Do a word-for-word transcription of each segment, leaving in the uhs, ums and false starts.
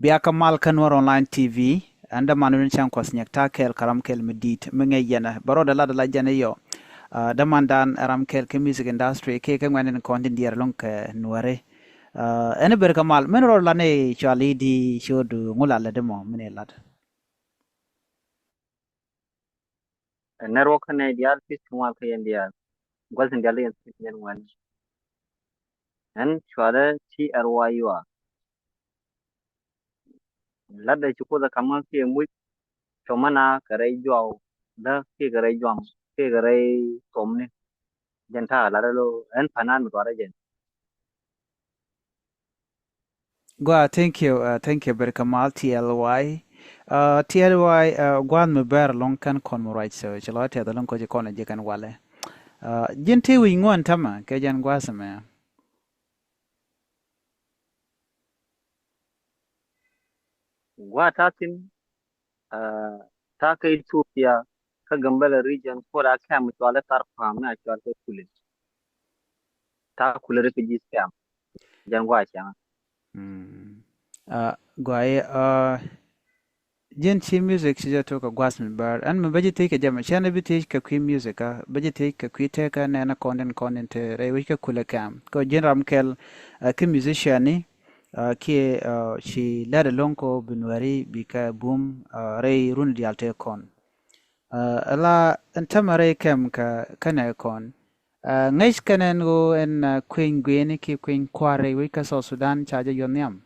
Bia kä mal kä Nuɛr Online T V, ɛn däman win cäŋ kuɔth nyɛk ta̱a̱ kɛɛl kä ram kɛl mi di̱i̱t mi ŋäc yɛn ɛ bä rɔɔdɛ lat ala jɛn ɛ yɔ. Dämandan ɛ ram kɛl kä music industry kiɛ kä ŋuɛ̈n in kɔn tin diɛɛr lo̱ŋ kɛ Nuɛri. Ɛn ber kä mal min rɔɔdɛ lat ni cual i̱ di ciöödu ŋu lat lät imɔ min ilat. Network kä nɛy diaal pi̱th kä ŋuan kä yɛn diaal. Gua̱th in diaal yɛn pi̱th yɛn ŋuan. Ɛn cualɛ T R Y U R. Latdɛ ci Kuoth ɛ ka̱m kä kiɛ muc. Cɔmä na kɛ rɛy juaw dä kiɛ kɛ rɛy juam kiɛ kɛ rɛy tuɔmni. Jɛn ta̱a̱ latdɛ lo ɛn pa̱nan mi tuarɛ jɛn. Gua, thank you, uh, thank you very much, T L Y. Uh, T L Y, uh, gua̱a̱th mi bɛr lɔŋ kɛn kɔn mi ruac so ci lɔ tɛth lɔŋ kɔc kɔn ji̱ kɛn walɛ. Uh, ji̱n ti wi̱c ŋuɔ̱n tämɛ kɛ jɛn gua̱a̱th mɛ. Gua ta̱thi̱n, uh, ta̱ kä Ethiopia kä Gambela region kuɔt a kɛm cual i̱ thar pa̱a̱m ni a cual kɛ kulɛ. Ta̱ kulɛ refugees camp. Jɛn gua cɛŋ. Mm. Uh, gua i̱, uh, ji̱n ci music ci jɛ tok kɛ gua̱th mi bär. Ɛn mi bä ji̱ thiec kɛ jɛ mɛ cɛn bi thiec kɛ kui̱ music kä bä ji̱ thiec kɛ kui̱ tekä nɛn kɔn din kɔn din te rɛy wec kɛ kulɛ camp. Kɛ ji̱n ram kɛl, uh, ki musician ni, uh, kiɛ, uh, ci lɛt ɛlɔ̱ŋ kɔ bi Nuɛri bi kɛ bum, uh, rɛy run diaal te kɔn. Uh, ala ɛn tämɛ rɛy kɛm kä kɛnɛ kɔn. Uh, ŋäc kɛn ɛn ɣöö ɛn, uh, kueny guieni kiɛ kueny kua̱ri wec kä South Sudan ca jɛ yuɔth nhiam.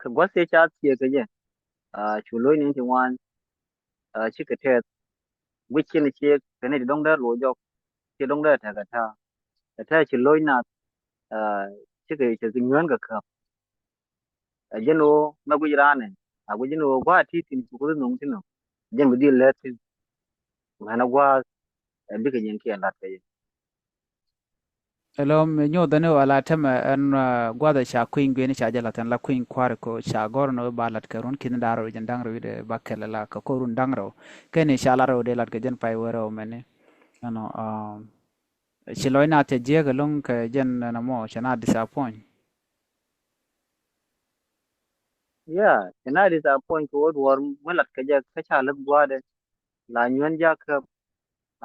Kɛ gua̱th ëë ca thiee kɛ jɛ, uh, cu lo̱cni ti ŋuan, uh, cikɛ tɛth. Guic ciɛn ciek kɛ ni ti dɔ̱ŋ dee lo̱c jɔk, ci dɔ̱ŋ dee tɛk kɛ ta̱a̱. Kɛ ta̱a̱ ci lo̱c nath, uh, cikɛ, cikɛ nyuään kɛ käp. Ɛ jɛn ɣöö mɛ guic raan ɛ, a guic jɛn ɣöö gua̱a̱th ti thi̱n cu Kuoth nöŋ thi̱n ɔ, jɛn bi dhil lät thi̱n. Mɛn ɛ gua̱a̱th, ɛ bikɛ nyin kiɛ la̱t kɛ jɛ. Ɛlɔ mi nyuɔth ɛn ɣöö ala tämɛ ɛn, uh, gua̱a̱th ɛ ca kui̱ny guieni ca jɛ la̱t ɛn la kui̱ny kua̱ri ko ca gɔ̱r ɛn ɣöö ba la̱t kɛ run ki̱n da̱ŋ rɛw jɛn da̱ŋ rɛw i̱ dee ba kɛl ɛla kɛ ko̱r run da̱ŋ rɛw. Kɛn i̱ ca la̱t rɛw dee la̱t kɛ jɛn pay wee rɛw mɛni. Ɛnɔ, um, ci lɔc na cɛ jiɛk ɛlɔ̱ŋ kɛ jɛn ɛn ɛmɔ cɛ na disappoint. Yeah, cɛ na disappoint kɛ wä duɔ̱ɔ̱r mi lat kɛ jɛ kä ca lät gua̱a̱dɛ. La nyuɛn jakä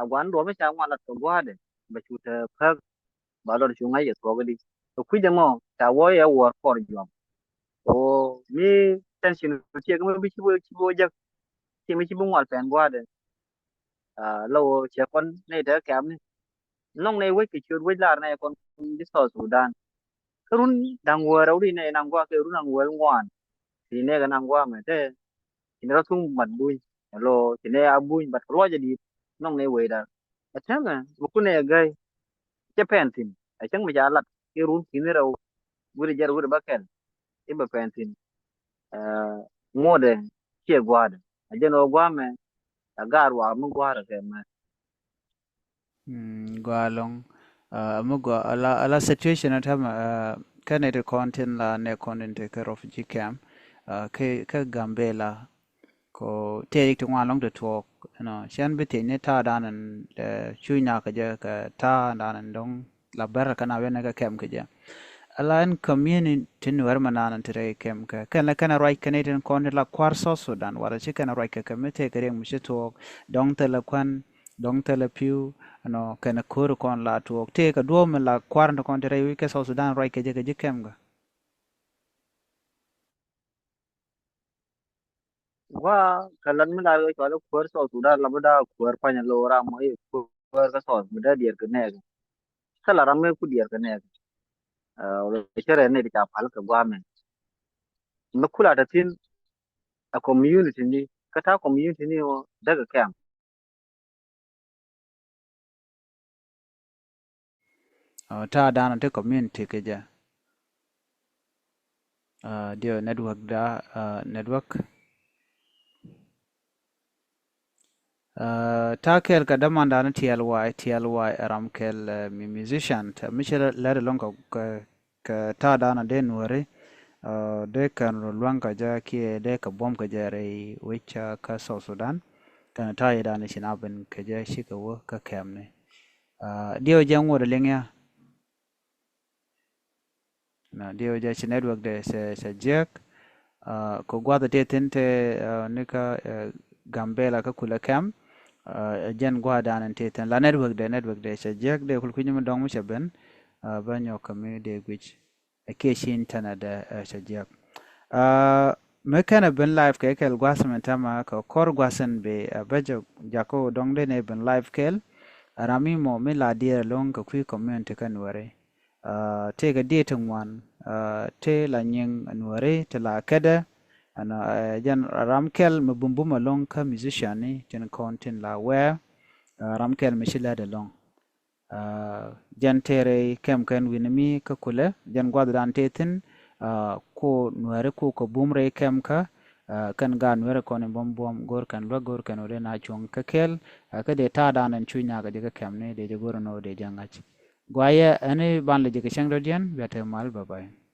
a gua̱n duɔ̱ɔ̱r mi ca ŋuan lat kɛ gua̱a̱dɛ bɛ cu te päk. Ba lɔr cu ŋa̱c kɛ thuɔ̱k di kɛ kui̱c ɛmɔ ca wä yɛ wuɔ̱ɔ̱r kɔr juɔ̱m. Ko mi tension tiɛk mi bi ci bi, ci bi wä jäk. Ci mi ci bi ŋual pɛn gua̱a̱dɛ. Ah, la wä cɛ kɔn nɛy te kɛmni. Nhɔŋ nɛy wec kɛ ciöt wec lar nɛy kɔn ji̱ South Sudan. Kä run da̱ŋ wäl rɛw di nɛy naŋ gua̱a̱ kɛ run da̱ŋ wäl ŋuan. Ti nɛy kɛ naŋ gua̱a̱ mɛ te. Ci nɛy rɔ thuŋ mat buny. Alo ci nɛy a buny bat kɛ luɔc a di̱i̱t. Nhɔŋ nɛy wecda. Ɛ tɛmɛ mi kun nɛy a gäy. Cɛ pɛn thi̱n. Ɛ cäŋ mi ca lat. Kɛ run ki̱ni rɛw. Wi̱r jɛr wi̱r bä kɛl. I̱ bɛ pɛn thi̱n. Ɛ ŋuɔ̱tdɛ ciɛ gua̱a̱dɛ. A jɛn ɣöö gua̱a̱mɛ a gaar waak mi gua̱a̱r kɛ mɛ. Mm, gua̱a̱ lɔ̱ŋ. Ah, mi gua̱a̱ ala, ala situation a tämɛ, ah, kɛn iti kɔn tin la nɛ kɔn tin ti kä refugee camp, ah, kä, kä Gambela. Ko tëë yik ti ŋuan lɔ̱ŋ ti tuɔɔk, you know, cɛn bi thiec ni ta̱a̱ dan in, eh, cuc na kɛ jɛ kɛ ta̱a̱ dan in dɔ̱ŋ. La bɛr kɛ na wiɛn kɛ kɛm kɛ jɛ. Ala ɛn community ni wɛr mɛ nan ti rɛy kɛm kɛ kɛn lɛ kɛn ruac kɛn itin kɔn ti la kua̱r South Sudan wala ci kɛn ruac kɛ kɛ mi tëë kɛ riɛk mi ci tuɔɔk dɔ̱ŋ thilɛ kuan dɔ̱ŋ thilɛ pi̱w. Ɛnɔ kɛn ko̱ri kɔn la tuɔɔk tëë kɛ duɔ̱ɔ̱p mi la kua̱r ti kɔn ti rɛy wi̱c kɛ South Sudan ruac kɛ jɛ kɛ ji̱ kɛm kɛ. Wa kɛ lat mi lar kɛ cɔal i̱ kuäär South Sudan la bi daa kuäär pany lo ram mɔ i̱ kuäär kä South mi dee diɛɛr kɛ nɛɛk. Kä la ram mi ku diɛɛr kɛ nɛɛk. Wala cɛ rɛn ni ti ca pal kɛ guamɛ. Mi kula te thin a community ni kä ta community ni wä dee kɛ kɛm. Ɔ, ta̱a̱ danɔ ti community kɛ jɛ. Ɔ, diɔ network da, ɔ, network. Ɔ, ta̱a̱ kɛɛl kɛ dämandan T L Y, T L Y ɛ ram kɛɛl, ɛ, mi musician, te mi cɛ lɛt ɛlɔ̱ŋ kɛ, kɛ, kɛ ta̱a̱ danɔ dee nuɔ̱ri, ɔ, dee kɛn luäŋ kɛ jɛ kiɛ dee kɛ buɔ̱m kɛ jɛ rɛy wec, ɛ, kä South Sudan. Kɛn ta̱a̱ danɔ ci na ben kɛ jɛ cikɛ wä kä kɛmni. Ɔ, diɛ wä jɛ ŋuɔ̱t liŋ ya. Diɛ wä jɛ ci network dɛ cɛ jiäk. Kɛ gua̱th tëë thi̱n tëë nikä Gambela kä kulɛ kɛm. Jɛn gua̱dan in tëë thi̱n la network dɛ, network dɛ cɛ jiäk, dee kul kui̱ny mi dɔ̱ŋ mi cɛ ben. Bä nyɔk kɛ mi dee guic ɛ kiɛ ci internet dɛ cɛ jiäk. Mi kɛn ɛ ben live kɛ kɛl gua̱th mi tɛmɛ kɛ kɔr gua̱th in bi bä jɛ jakä wä dɔ̱ŋ dee ni ben live kɛl. Ram mi mɔ mi la diɛɛr lo̱ŋ kɛ kui̱ community kä Nuɛri. Tëëkɛ diet ti ŋuan ti la nyiŋ Nuɛri ti la kädɛ. Ɛn jɛn ram kɛl mi bumbum aloŋ kä musician ni tin kɔn tin la wɛɛ ram kɛl mi ci lät aloŋ. Jɛn tëë rɛy kɛm kɛn wi̱n mi kä kulɛ jɛn gua̱thdan tëë thi̱n. Ku Nuɛri ku kɛ bum rɛy kɛm kä kɛn gaat Nuɛri kɔn in buɔm buɔm go̱r kɛn luäk go̱r kɛn wä dee na cuɔ̱ŋ kä kɛl. Kä dee ta̱a̱dan ɛn cu nyakä jɛ kä kɛm ni dee jɛ go̱r ɛn wä dee jɛ ŋa̱c. Guayɛ ɛn i̱ ban lɛ jɛ kɛ cäŋ dɔ̱diɛn bia te mal, bye bye.